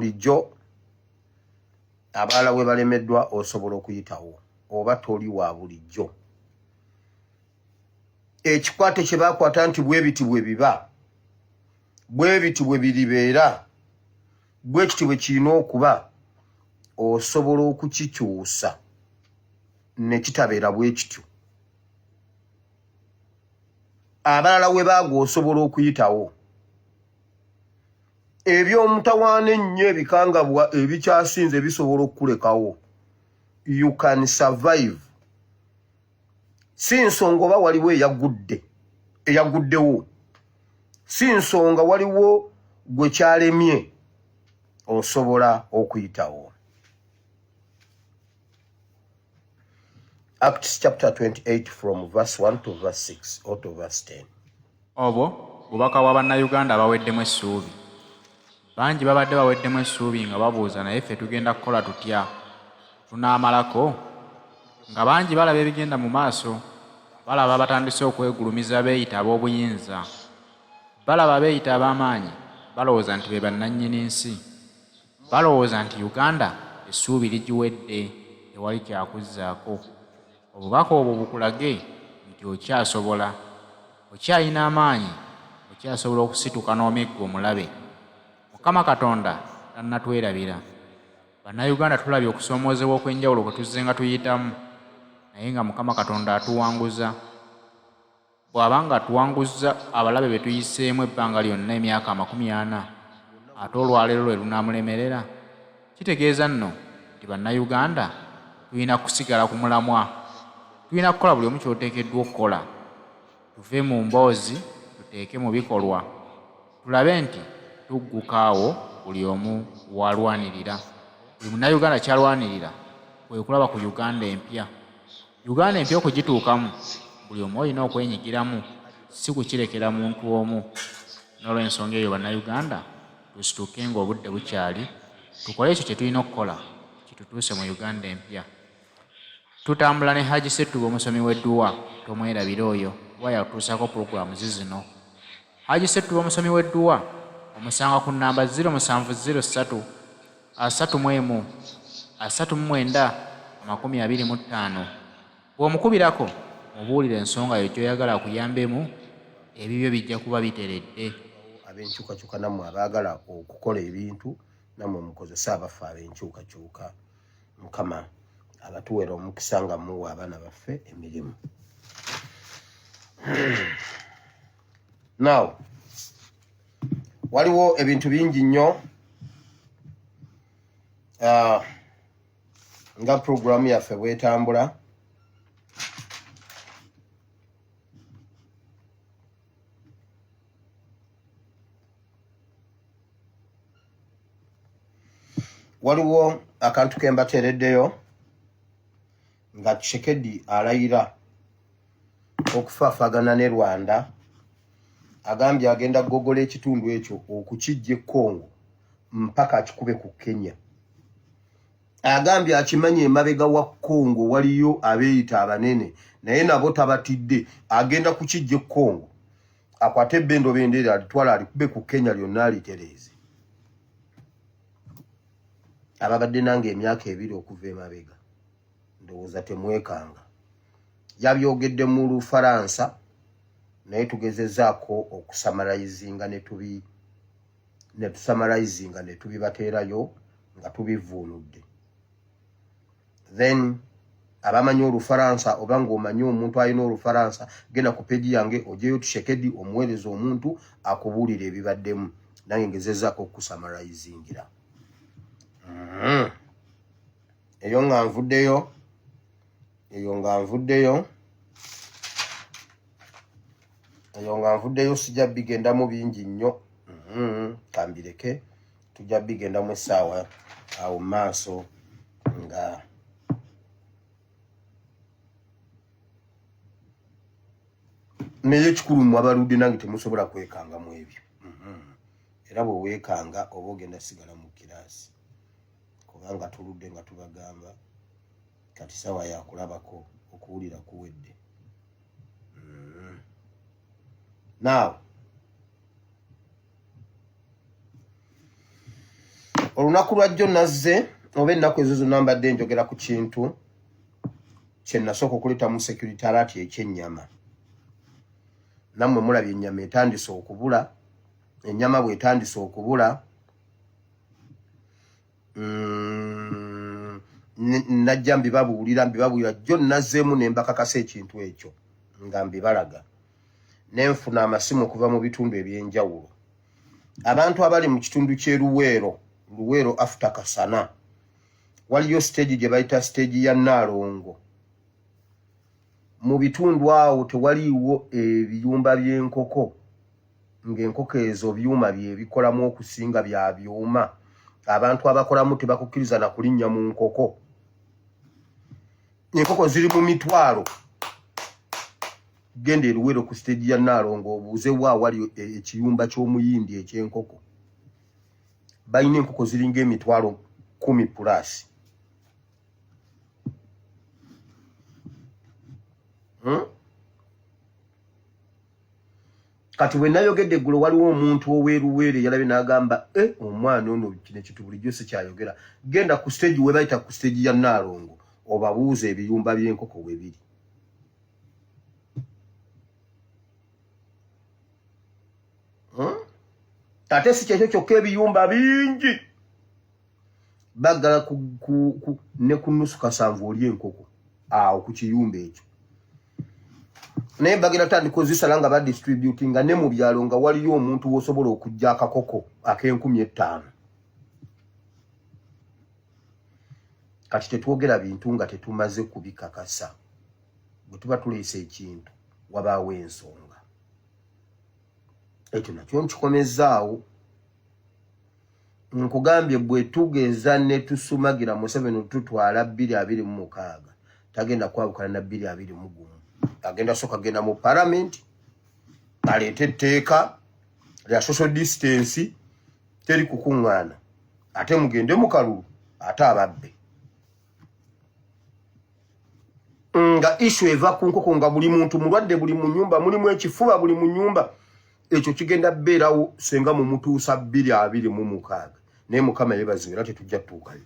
Bulijjo abalala we balemeddwa osobola okuyitawo oba toli wa bulijjo. Ekikwate kye bakwata nti bwe biti bwe biba, bwe biti bwe biribeera, bwe kiti bwe kirina okuba, osobola okukikyusa ne kitabeera bwe kityo. Abalala we baagwa osobola okuyitawo. Eby'omutawaana ennyo ebikangabwa ebikyasinze bisobola okukulekawo. You can survive. Si nsonga oba waliwo eyagudde eyaguddewo, si nsonga waliwo gwe kyalemye, osobola okuyitawo. Acts chapter 28 from verse 1 to verse 6 or to verse 10. Obwo bubaka bwa Bannayuganda abaweddemu essuubi. Bangi babadde baweddemu essuubi nga babuuza naye ffe tugenda kukola tutya? Tunaamalako? Nga bangi balaba ebigenda mu maaso, balaba abatandise okwegulumiza beeyita ab'obuyinza. Balaba abeeyita ab'amaanyi balowooza nti be bannannyini nsi. Balowooza nti Uganda essuubi ligiwedde tewali kyakuzzaako. Obubaka obwo bukulage nti okyasobola. Okyalina amaanyi, okyasobola okusituka n'omigga omulabe. Mukama Katonda tannatwerabira. Bannayuganda tulabye okusoomoozebwa okw'enjawulo kwe tuzzenga tuyitamu naye nga Mukama Katonda atuwanguza. Bw'aba ng'atuwanguzza abalabe be tuyiseemu ebbanga lyonna emyaka 40, ate olwaleero lwe lunaamulemerera? Kitegeeza nno nti Bannayuganda tulina kusigala ku mulamwa. Tulina kukola buli omu ky'oteekeddwa okukola. Tuve mu mboozi tuteeke mu bikolwa. Tulabe nti tugguka awo buli omu w'alwanirira. Buli Munnayuganda ky'alwanirira kwe kulaba ku Uganda empya. Uganda empya okugituukamu buli omu olina okwenyigiramu si kukirekera muntu omu. N'olwensonga eyo Bannayuganda tusituke ng'obudde bukyali tukole ekyo kye tulina okukola kitutuuse mu Uganda empya. Tutambula ne Hajji Ssettuba omusomi w'edduwa, tomwerabira oyo kuba y'atutuusaako pulogulaamu zizino. Hajji Ssettuba omusomi w'edduwa omusanga ku nnamba 0703 31 39 25. Bw'omukubirako mubuulire ensonga yo gy'oyagala akuyambemu ebibyo bijja kuba biteredde. Ab'enkyukakyuka nammwe abaagala okukola ebintu nammwe mukozese abaffe ab'enkyukakyuka. Mukama abatuwera omukisa nga muwa abaana baffe emirimu. Now waliwo ebintu bingi nnyo nga programu yaffe bwetambula. Waliwo akantu ke mbateereddeyo nga Tshisekedi alayira okufaafagana ne Rwanda, agambye agenda kugogola ekitundu ekyo okukijja e Congo mpaka akikube ku Kenya. Agambye akimanyi emabega wa Congo waliyo abeeyita abanene naye nabo tabatidde, agenda kukijja e Congo akwate ebbendo bendera alitwala alikube ku Kenya lyonna alitereeze. Ababadde nange emyaka ebiri okuva emabega ndowooza temwekanga. Yabyogedde mu Lufalansa naye tugezezaako okusamalayizinga ne tubi ne tusamalayizinga ne tubibateerayo nga tubivvuunudde. Then abamanyi Olufalansa oba ng'omanyi omuntu alina Olufalansa, genda ku peegi yange ojeyo Tshisekedi omuweereza omuntu akubuulira ebibaddemu, nange ngezezaako okukusamalayizingira. Eyo nga nvuddeyo, eyo nga nvuddeyo, eyo nga nvuddeyo, sijja bigendamu bingi nnyo. Kambireke tujja bigendamu essaawa awo mu maaso nga naye ekikulu mmwe abaludde nange temusobola kwekanga mu ebyo. Era bwe weekanga oba ogenda sigala mu kiraasi, kubanga tuludde nga tubagamba kati sawa yakulabako okuwulira kuwedde. Now Olunaku lwajjo nazze oba ennaku ezo zonna mbadde njogera ku kintu kye nasooka okuleeta mu security alert ekyennyama. Nammwe mulabye ennyama etandise okubula, ennyama bw'etandise okubula najja mbibabuulira mbibabuulira jjo nazzeemu ne mbakakasa ekintu ekyo nga mbibalaga ne nfuna amasimu okuva mu bitundu eby'enjawulo. Abantu abali mu kitundu ky'e Luweero, Luweero after Kasana, waliyo siteegi gye bayita siteegi ya Nnaalongo. Mu bitundu awo tewaliiwo ebiyumba by'enkoko ng'enkoko ezo byuma bye bikolamu okusinga bya byuma. Abantu abakolamu tebakukkiriza na kulinnya mu nkoko. Enkoko ziri mu mitwalo. Genda e Luweero ku siteegi ya Nnaalongo obuuze wa awali ekiyumba ky'omuyindi eky'enkoko. Balina enkoko ziringa 100,000 pulaasi. Kati bwe nayogedde eggulo waliwo omuntu ow'eruweero eyalabye n'agamba e omwana ono kino ekintu bulijjo sikyayogera. Genda ku siteegi we bayita ku siteegi ya Nnaalongo obabuuze ebiyumba by'enkoko we biri. Ate si kyekyo kyokka, ebiyumba bingi baggala ne ku nusu kasanvu oli enkoko awo ku kiyumba ekyo, naye bagenda tandika ozisala nga badistributinga ne mu byalo nga waliyo omuntu wosobola okujja akakoko ak'enkumi etaano. Kati tetwogera bintu nga tetumaze kubikakasa. Bwe tuba tuleese ekintu wabaawo ensonga, ekyo nakyo nkikomezzaawo. Nkugambye bwe tugeza ne tusumagira Museveni tutwala 2026, tagenda kwabukana na 2021. Agenda soka genda mu palamenti aleete etteeka lya social distance, teri kukuŋŋaana, ate mugende mu kalulu ate ababbe. Nga issue eva ku nkoko, nga buli muntu mulwadde, buli mu nyumba mulimu ekifuba, buli mu nyumba ekyo kigenda beerawo senga mumutuusa 2026. Naye Mukama yeebazibwe, era tetujja tutuukayo.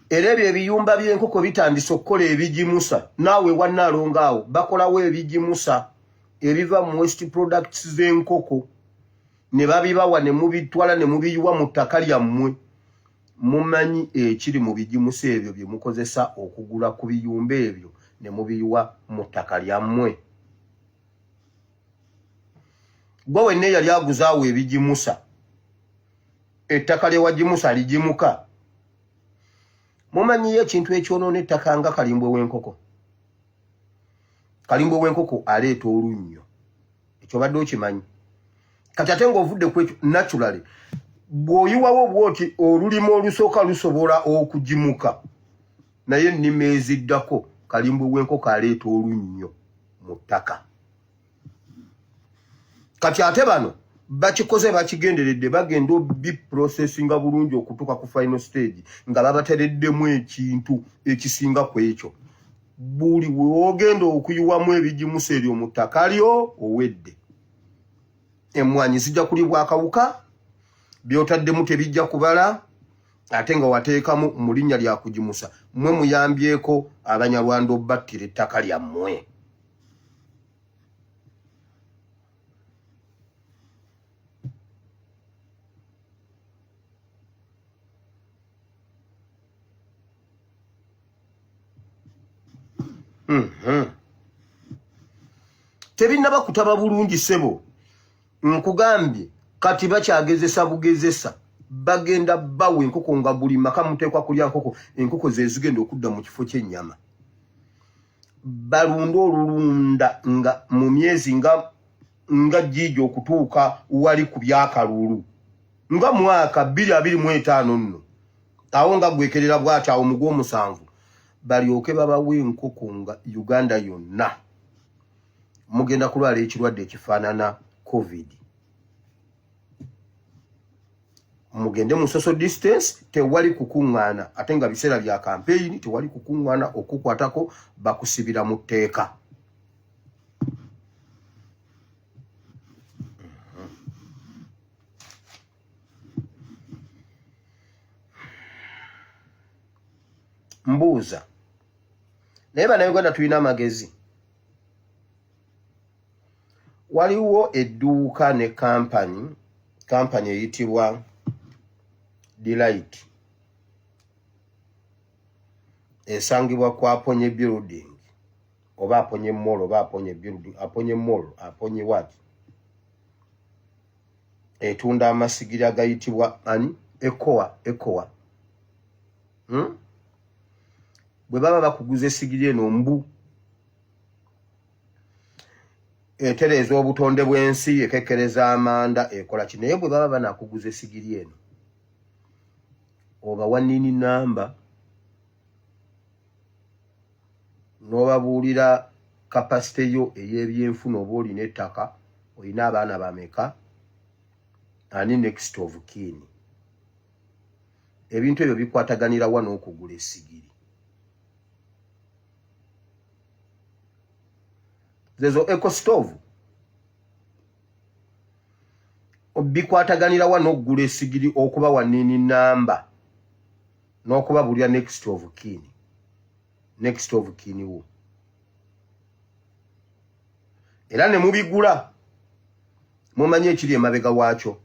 Era ebyo ebiyumba by'enkoko bitandise okukola ebigimusa. Naawe wannaalongo awo bakolawo ebigimusa ebiva mu waste products z'enkoko ne babibawa ne mubitwala ne mubiyiwa mu ttaka lyammwe. Mumanyi ekiri mu bigimusa ebyo bye mukozesa okugula ku biyumba ebyo ne mubiyiwa mu ttaka lyammwe? Gwe wenna eyali aguzaawo ebigimusa, ettaka lye wagimusa ligimuka. Mumanyiyo ekintu ekyonoona ettaka nga kalimbwe w'enkoko? Kalimbwe w'enkoko aleeta olunnyo, ekyo obadde okimanyi? Kati ate ng'ovudde ku ekyo, naturally bw'oyiwawo bw'oti olulimi olusooka lusobola okugimuka, naye ennima eziddako kalimbwe w'enkoko aleeta olunnyo mu ttaka. Kati ate bano bakikoze bakigenderedde, bagenda obiprocessinga bulungi okutuuka ku final stage nga babatereddemu ekintu ekisinga ku ekyo. Buli wogenda okuyiwamu ebigimusa eryo mu ttaka lyo, owedde. Emmwanyi zijja kulibwa akawuka, byotaddemu tebijja kubala, ate nga wateekamu mu linnya lya kugimusa. Mmwe muyambyeko Abanyarwanda obbattira ettaka lyammwe. Tebinnaba kutaba bulungi ssebo, nkugambye kati bakyagezesa bugezesa. Bagenda bawa enkoko nga buli maka muteekwa kulya nkoko. Enkoko ze zigenda okudda mu kifo ky'ennyama. Balunde olulunda nga mu myezi nga giigi okutuuka wali ku byakalulu nga mwaka 2025 nno awo nga gwekerera bwati awo mu gw'omusanvu balyoke babawe enkoko nga Uganda yonna mugenda kulwala ekirwadde ekifaanana COVID. Mugende mu social distance, tewali kukuŋŋaana, ate nga biseera bya kampeyini, tewali kukuŋŋaana okukwatako bakusibira mu tteeka. Mbuuza, naye bannayuganda tulina amagezi? Waliwo edduuka ne kampani, kampani eyitibwa Delight, esangibwa ku Aponye building oba Aponye mall oba Aponye building, Aponye mall, Aponye what, etunda amasigiri agayitibwa ani, Ekowa, Ekowa, Bwe baba bakuguza esigiri eno mbu etereeza obutonde bw'ensi, ekekkereza amanda, ekola ki, naye bwe baba banakuguza esigiri eno obawa nini namba n'obabuulira kapasite yo ey'ebyenfuna, oba olina ettaka, olina abaana bameka, ani next of kin. Ebintu ebyo bikwataganira wa n'okugula esigiri? Zezo ecostove bikwataganira wa n'okugula esigiri, okuba wa nini namba n'okubabulira next of kin, next of kin wo, era ne mubigula mumanyi ekiri emabega waakyo.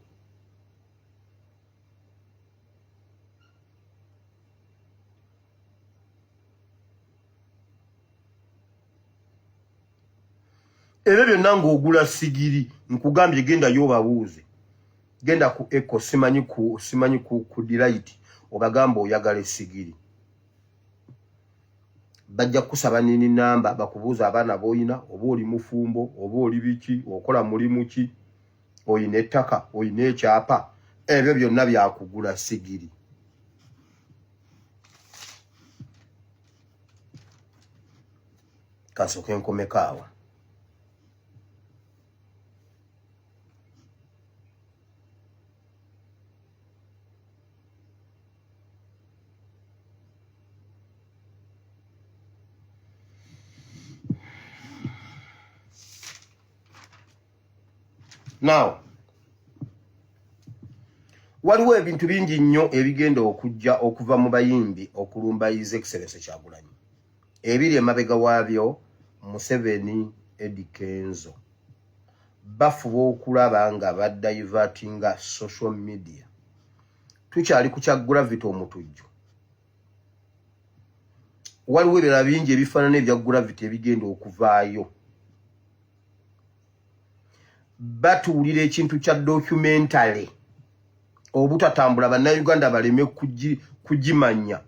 Ebyo byonna ng'ogula sigiri, nkugambye genda yo obabuuze, genda ku eco, simanyi ku, simanyi ku, ku Delight, obagamba oyagala esigiri, bajja kukusaba nini namba, bakubuuza abaana b'olina, oba oli mufumbo, oba oli biki, okola mulimu ki, oyina ettaka, oyina ekyapa. Ebyo byonna byakugula sigiri. Kasooke nkomeko awo. Now waliwo ebintu bingi nnyo ebigenda okujja okuva mu bayimbi okulumba His Excellence Kyagulanyi. Ebiri emabega waabyo, Museveni, Eddy Kenzo bafuba okulaba nga badivertinga social media. Tukyali ku kya Gravity Omutujju, waliwo ebirala bingi ebifaanana ebya Gravity ebigenda okuvaayo. Batuwulira ekintu kya documentary obutatambula, bannayuganda baleme kugimanya.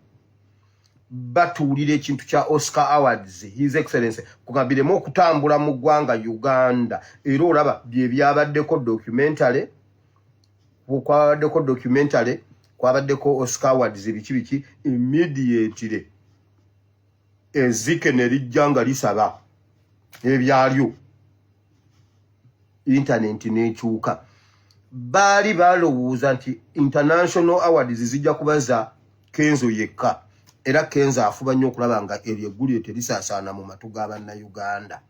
Batuwulira ekintu kya Oscar Awards, His Excellence kugambiremu okutambula mu ggwanga Uganda, era olaba bye byabaddeko documentary, kwabaddeko documentary, kwabaddeko Oscar Awards, biki biki. Immediately ezike ne lijja nga lisaba ebyalyo, intaneti n'ekyuka. Baali balowooza nti international awards zijja kuba za Kenzo yekka, era Kenzo afuba nnyo okulaba nga eryo eggulire terisaasaana mu matu ga bannayuganda.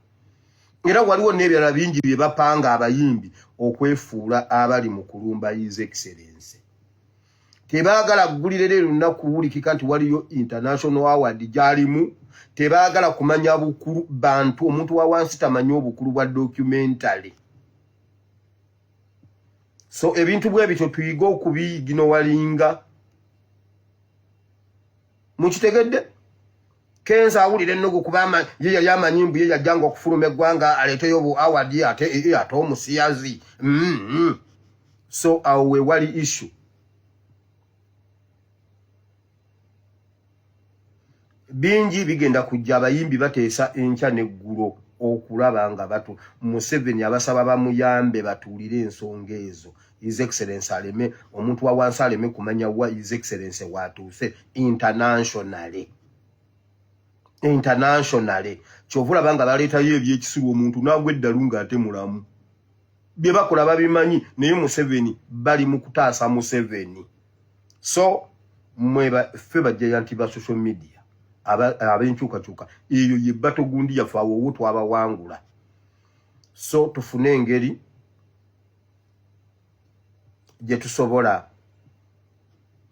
Era waliwo n'ebirala bingi bye bapanga abayimbi okwefuula abali mu kulumba His Excellence. Tebaagala ggulire leero lunaku wulikika nti waliyo international award gyalimu. Tebaagala kumanya bukulu bantu, omuntu wa wansi tamanyi obukulu bwa documentary. So ebintu bwe bityo tuyige okubiyiginowalinga. Mukitegedde? Kenzo awulira ennugu kuba ye yali amanyi mbu ye yajjanga okufuluma eggwanga aleeteyo bu award, ate ate omusiyazi. So awo we wali issue. Bingi bigenda kujja. Abayimbi bateesa enkya n'eggulo okulaba nga batu Museveni abasaba bamuyambe batuulire ensonga ezo, His Excellence aleme, omuntu wa wansi aleme kumanya wa His Excellence watuuse internationally, internationally. Kyova olaba nga baleetayo ebyekisiru, omuntu n'agwa eddalu ng'ate mulamu. Bye bakola babimanyi, naye Museveni bali mu kutaasa Museveni. So mwe ffe bajjaya nti ba social media ab'enkyukakyuka, eyo ye bato gundi yaffe, awo wo twabawangula. So tufune engeri gye tusobola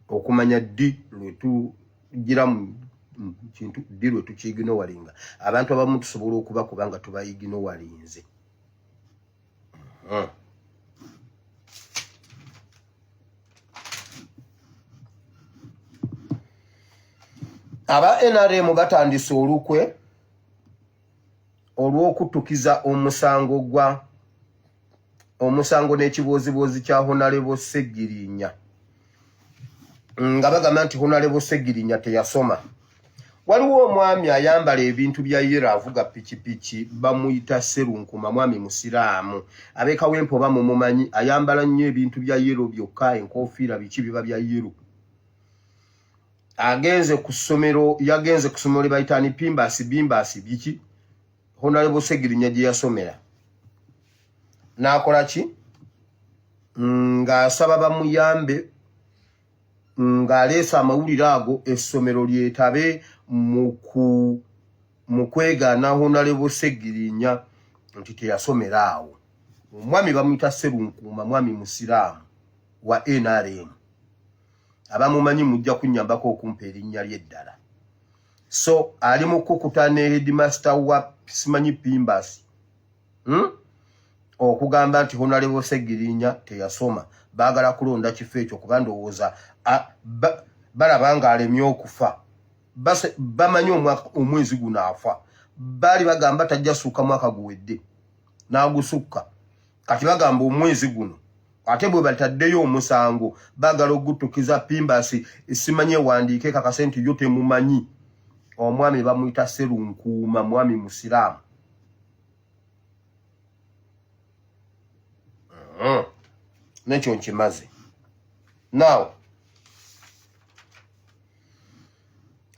okumanya ddi lwe tugira mu kintu, ddi lwe tukiiginowalinga. Abantu abamu tusobola okuba kubanga tubaiginowalinze. Aba NRM batandise olukwe olw'okuttukiza omusango gwa omusango n'ekibooziboozi kya Honalebo Ssegirinya, nga bagamba nti Honalebo Ssegirinya teyasoma. Waliwo omwami ayambala ebintu bya yero, avuga pikipiki, bamuyita Serunkuma, mwami musiraamu, ab'ekawempe oba mumumanyi. Ayambala nnyo ebintu bya yero byokka, enkofiira, biki biba bya yero. Agenze ku ssomero, yagenze ku ssomero lye bayita ni Pimbasi Bimbasi biki, Honorable Ssegirinya gye yasomera, n'akola ki, ng'asaba bamuyambe, ng'aleese amawulire ago, essomero lyetabe mu kwegaana Honorable Ssegirinya nti teyasomera awo. Omwami bamuyita Serunkuuma, mwami musiraamu wa NRM. Abamumanyi mujja kunnyambako okumpa erinnya lye eddala. So ali mu kukuta ne headmaster wa simanyi Pimbasi, Okugamba nti Honorable Ssegirinya teyasoma. Baagala kulonda kifo ekyo kuba ndowooza balaba nga alemye okufa. Bamanyi omwezi guno afa. Baali bagamba tajja sukka mwaka guwedde, n'agusukka. Kati bagamba omwezi guno, ate bwe bataddeyo omusango baagala okuguttukiza Pimbasi simanyi ewandiike kakase nti yo temumanyi. Omwami bamuyita Serunkuuma, mwami musiraamu. Nekyo nkimaze. Now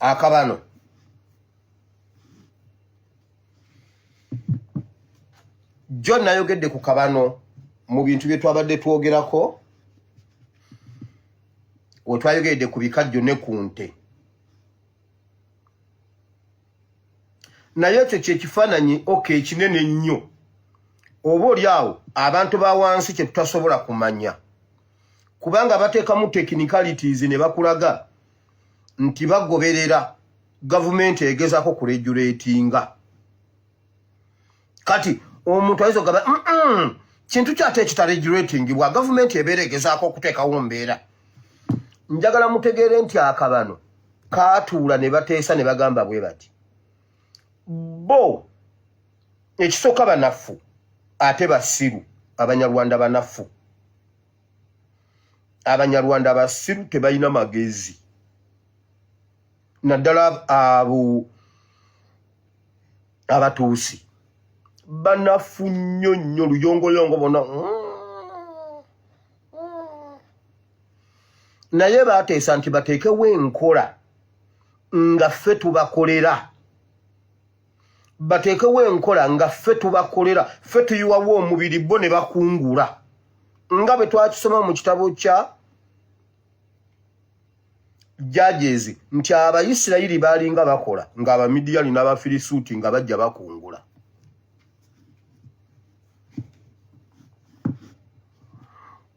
akabano jo nayogedde ku kabano mu bintu bye twabadde twogerako, we twayogeredde ku bikajjo ne ku nte. Naye ekyo kyekifaananyi oka ekinene ennyo, oba oli awo abantu ba wansi kye tutasobola kumanya, kubanga bateekamu technicalities ne bakulaga nti bagoberera gavumenti egezaako kuregulatinga. Kati omuntu ayinza okugamba, kintu kyate ekitaregulatingibwa, gavumenti ebeera egezaako okuteekawo mbeera. Njagala mutegeere nti akabano kaatuula ne bateesa ne bagamba bwe bati, bo ekisooka banafu ate basiru. Abanyarwanda banafu, Abanyarwanda basiru, tebalina magezi, naddala abo Abatuusi, banafu nnyo nnyo, luyongoyongo bona. Naye bateesa nti bateekewo enkola nga ffe tubakolera, bateekewo enkola nga ffe tubakolera, ffe tuyiwawo omubiri, bo ne bakungula, nga bwe twakisoma mu kitabo kya Judges nti Abayisirayiri baalinga bakola ng'Abamidiyani n'Abafirisuuti nga bajja bakungula.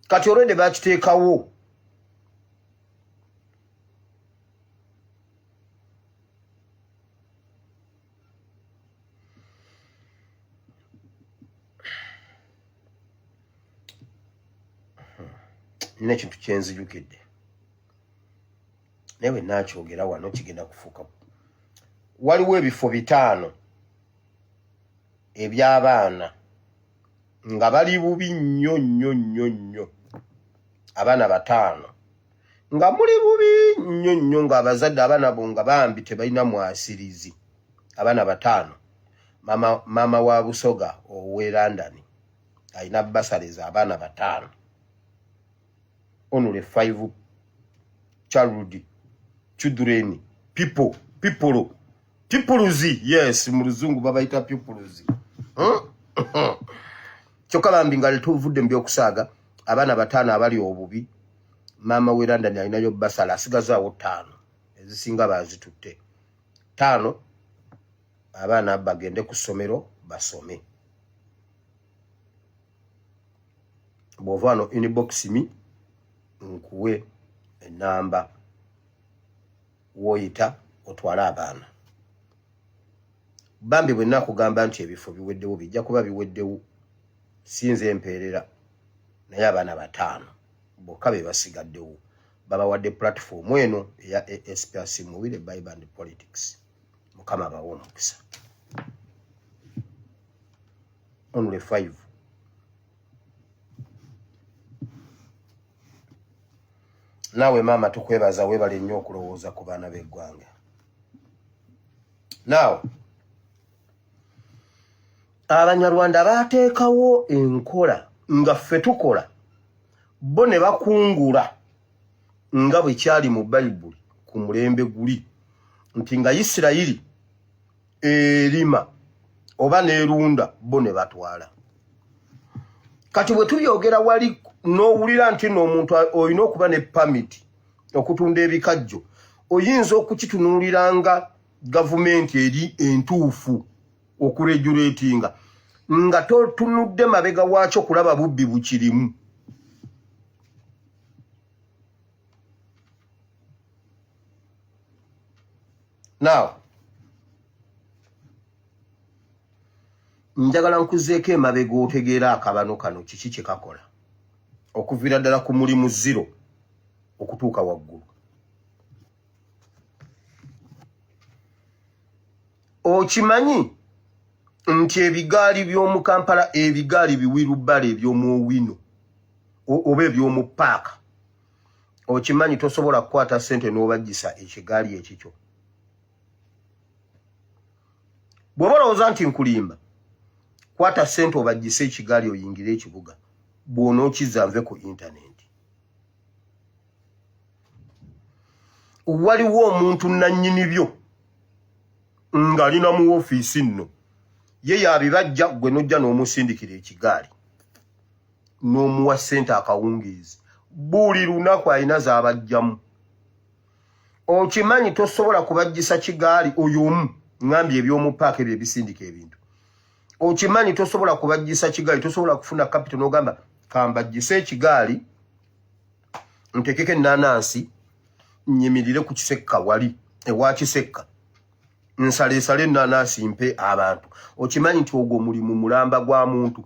Kati olwedde bakiteekawo. Nina ekintu kyenzijukidde, naye bwe naakyogera wano kigenda kufuuka. Waliwo ebifo 5 eby'abaana nga bali bubi nnyo nnyo nnyo nnyo, abaana 5 nga muli bubi nnyo nnyo, ng'abazadde abaana bo nga bambi tebalina mwasirizi. Abaana 5. Mama wa Busoga ow'e London alina bursaries, abaana 5, only five child, children, people, people, pupils. Yes, mu Luzungu babayita pupils. Kyokka bambi nga tuvudde mu by'okusaaga, abaana bataano abali obubi, maama w'e London alinayo basala, asigazaawo ttaano, ezisinga baazitutte. Ttaano abaana bagende ku ssomero basome. Bw'ova wano inbox me nkuwe ennamba w'oyita otwale abaana. Bambi bwe nakugamba nti ebifo biweddewo, bijja kuba biweddewo, si nze empeerera, naye abaana bataano bokka be basigaddewo. Babawadde platform eno eya ASP Asiimwe Bible and Politics. Mukama abawe omukisa. Only 5. Naawe maama tukwebaza, weebale nnyo okulowooza ku baana b'eggwanga. Naawe Abanyarwanda baateekawo enkola nga ffe tukola, bo ne bakungula nga bwe kyali mu Bayibuli ku mulembe guli nti nga Isirayiri erima oba n'erunda, bo ne batwala. Kati bwe tubyogera wali n'owulira nti n'omuntu olina okuba ne pamiti okutunda ebikajjo, oyinza okukitunuulira nga gavumenti eri entuufu okuregulatinga nga totunudde mabega waakyo kulaba bubbi bukirimu. Now njagala nkuzeeko emabega otegeera akabano kano kiki kye kakola okuviira ddala ku mulimu zero okutuuka waggulu. Okimanyi nti ebigaali by'omu Kampala, ebigaali biwirubbala eby'omu Owino oba eby'omu paaka, okimanyi tosobola kukwata ssente n'obajjisa ekigaali ekikyo? Bw'oba olowooza nti nkulimba, kwata ssente obajjise ekigaali oyingire ekibuga, bw'onookizza nve ku intanenti. Waliwo omuntu nannyini byo ng'alina mu ofiisi nno, ye yabibajja, gwe n'ojja n'omusindikira ekigaali n'omuwa ssente akawungeezi buli lunaku alina z'abajjamu. Okimanyi tosobola kubajjisa kigaali oyo omu, ŋŋambye eby'omu paaka ebyo ebisindika ebintu. Okimanyi tosobola kubajjisa kigaali, tosobola kufuna kapito n'ogamba kambajjise ekigaali ntekeko ennaanansi nnyimirire ku Kisekka wali ewa Kisekka nsaleesale ennaanansi mpe abantu. Okimanyi nti ogwo mulimu mulamba gwa muntu?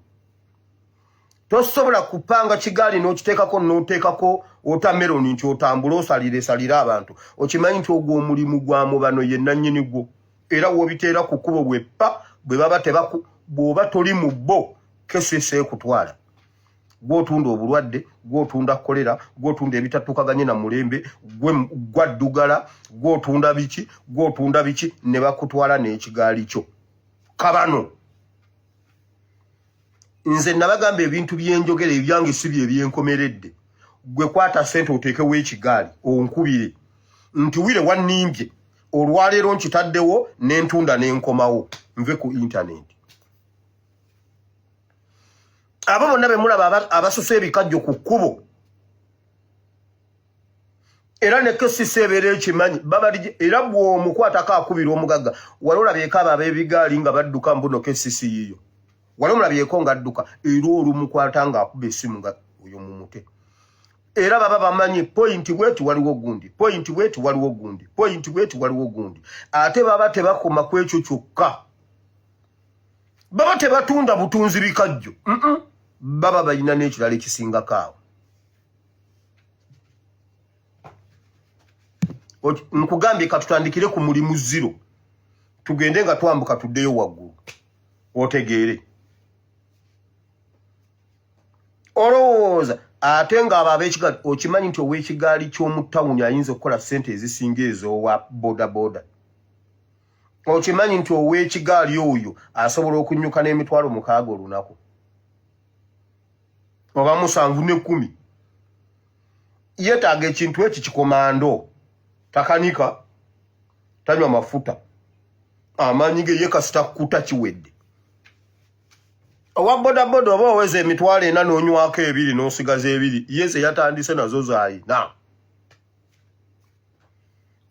Tosobola kupanga kigaali n'okiteekako n'oteekako wotameroni nti otambule osaliresalire abantu. Okimanyi nti ogwo omulimu gwa mubano ye nannyini gwo, era w'obiteera ku kkubo bweppa bwe baba tebaku, bw'oba toli mu bo KCC ekutwala. Gw'otunda obulwadde, gw'otunda kolera, gw'otunda ebitatukaganye na mulembe, gwaddugala, gw'otunda biki, gw'otunda biki, ne bakutwala n'ekigaali kyo. Kabano nze nabagamba ebintu byenjogera ebyange si bye byenkomeredde. Gwe kwata ssente oteekewo ekigaali onkubire nti wire wannimbye olwaleero nkitaddewo n'entunda n'enkomawo nve ku intanenti. Abo bonna be mulaba abasusa ebikajjo ku kkubo, era ne KCC ebeera ekimanyi babali, era bw'omukwatako akubira omugagga. Wali olabyeko abo ab'ebigaali nga badduka mbuno KCC yiyo? Wali omulabyeko ng'adduka? Era olumukwata ng'akuba essimu nga oyo mumute. Era baba bamanyi pointi bweti waliwo gundi, pointi bweti waliwo gundi, pointi bweti waliwo gundi. Ate baba tebakoma ku ekyo kyokka, baba tebatunda butunzi bikajjo, baba balina n'ekirala ekisingako awo. Nkugambye katutandikire ku mulimu zero, tugende nga twambuka tuddeyo waggulu otegeere. Olowooza ate ng'abo ab'ekigaali, okimanyi nti ow'ekigaali ky'omu tawuni ayinza okukola ssente ezisinga ez'owa bodaboda? Okimanyi nti ow'ekigaali oyo asobola okunyuka n'emitwalo 6 olunaku oba 7 ne 10? Yeetaaga ekintu eki kikomando, takanika, tanywa mafuta, amaanyi ge ye kasita kuta kiwedde. Owa bodaboda oba oweza 40,000 n'onywako 2 n'osigaza 2, ye ze yatandise nazo z'ayina.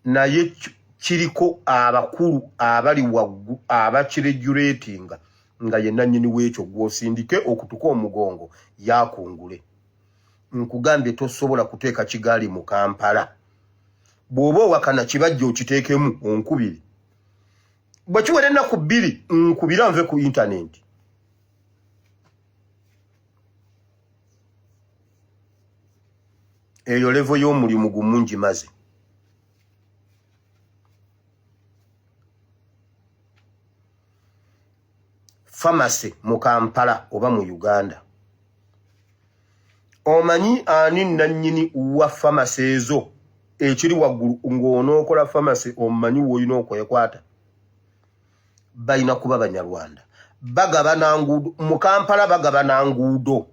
Naye kiriko abakulu abali waggulu abakiregulatinga nga ye nannyini w'ekyo gw'osindike okutuka omugongo yakungule. Nkugambye tosobola kuteeka kigaali mu Kampala. Bw'oba owakana kibajja okiteekemu onkubire. Bwe kiwera ennaku 2 nkubira nve ku intanenti. Eyo levo y'omulimu gumu ngimaze. Pharmacy mu Kampala oba mu Uganda. Omanyi ani nannyini wa pharmacy ezo ekiri waggulu ng'onookola pharmacy omanyi w'olina okwekwata? Balina kuba Banyarwanda. Bagabana nguudo mu Kampala, bagabana nguudo.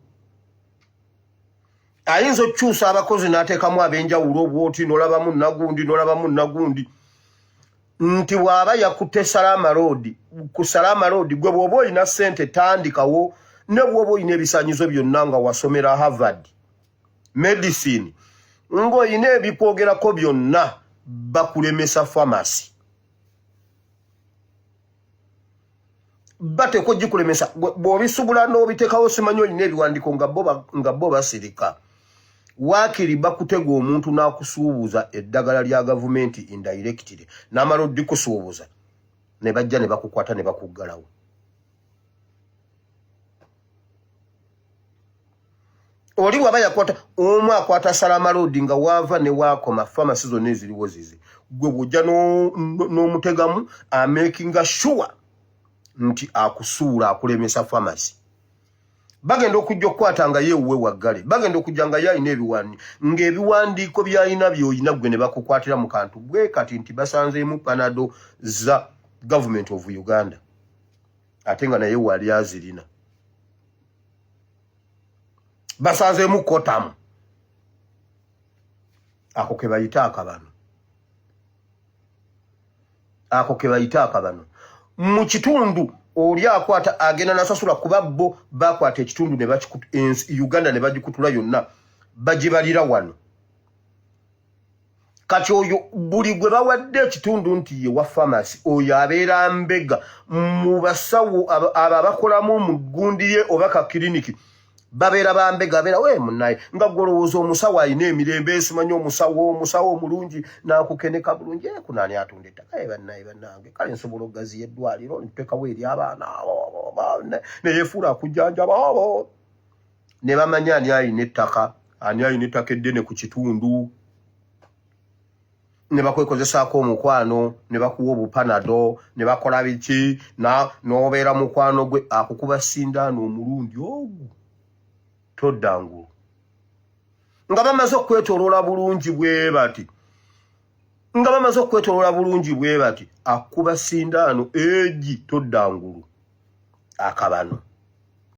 Ayinza okukyusa abakozi n'ateekamu ab'enjawulo bw'oti n'olabamu nagundi n'olabamu nagundi nti bw'aba yakutte Salama Road, ku Salama Road gwe bw'oba olina ssente tandikawo, ne bw'oba olina ebisaanyizo byonna nga wasomera Harvard medicine ng'olina ebikwogerako byonna, bakulemesa pharmacy. Bateekwa ogikulemesa bw'obisubula n'obiteekawo, simanyi olina ebiwandiiko nga bo basirika. Waakiri bakutega omuntu n'akusuubuza eddagala lya gavumenti indirectly, n'amala odikusuubuza ne bajja ne bakukwata ne bakuggalawo. Oli bw'aba yakwata omu akwata Salama Road nga waava ne waakoma famasi zonna eziriwo zize, gwe bw'ojja n'omutegamu amakinga sure nti akusuula akulemesa famasi. Bagenda okujja okukwata nga ye wuwe waggale, bagenda okujja nga ye alina ebiwandiiko, ng'ebiwandiiko by'alina by'olina ggwe ne bakukwatira mu kantu bwe kati nti basanzeemu Panado za government of Uganda, ate nga naye wali azirina. Basanzeemu kotamu ako ke bayita akabano, ako ke bayita akabano mu kitundu. Oli akwata agenda nasasula kuba bo bakwata ekitundu ne Uganda ne bagikutula yonna bagibalira wano. Kati oyo buli gwe bawadde ekitundu nti ye wa famasi, oyo abeera mbega mu basawo abo abakolamu mu gundi ye oba ka kiriniki, babeera bambega, abeera we munaye nga gwolowooza omusawo alina emirembe, esimanyi omusawo, omusawo omulungi n'akukeneka bulungi kunaani atunda ettaka bannaye bannange, kale nsobola okugaziya eddwaliro nteekawo eri abaana neyefuula akujjanjaba ne bamanya ani alina ettaka, ani alina ettaka eddene ku kitundu, ne bakwekozesaako omukwano ne bakuwa obupanado ne bakola biki n'obeera mukwano gwe akukuba sindaano omulundi ogwo todda ngulu nga bamaze okwetoloola bulungi bwe bati, nga bamaze okwetoloola bulungi bwe bati, akuba sindaano egi todda ngulu akabano.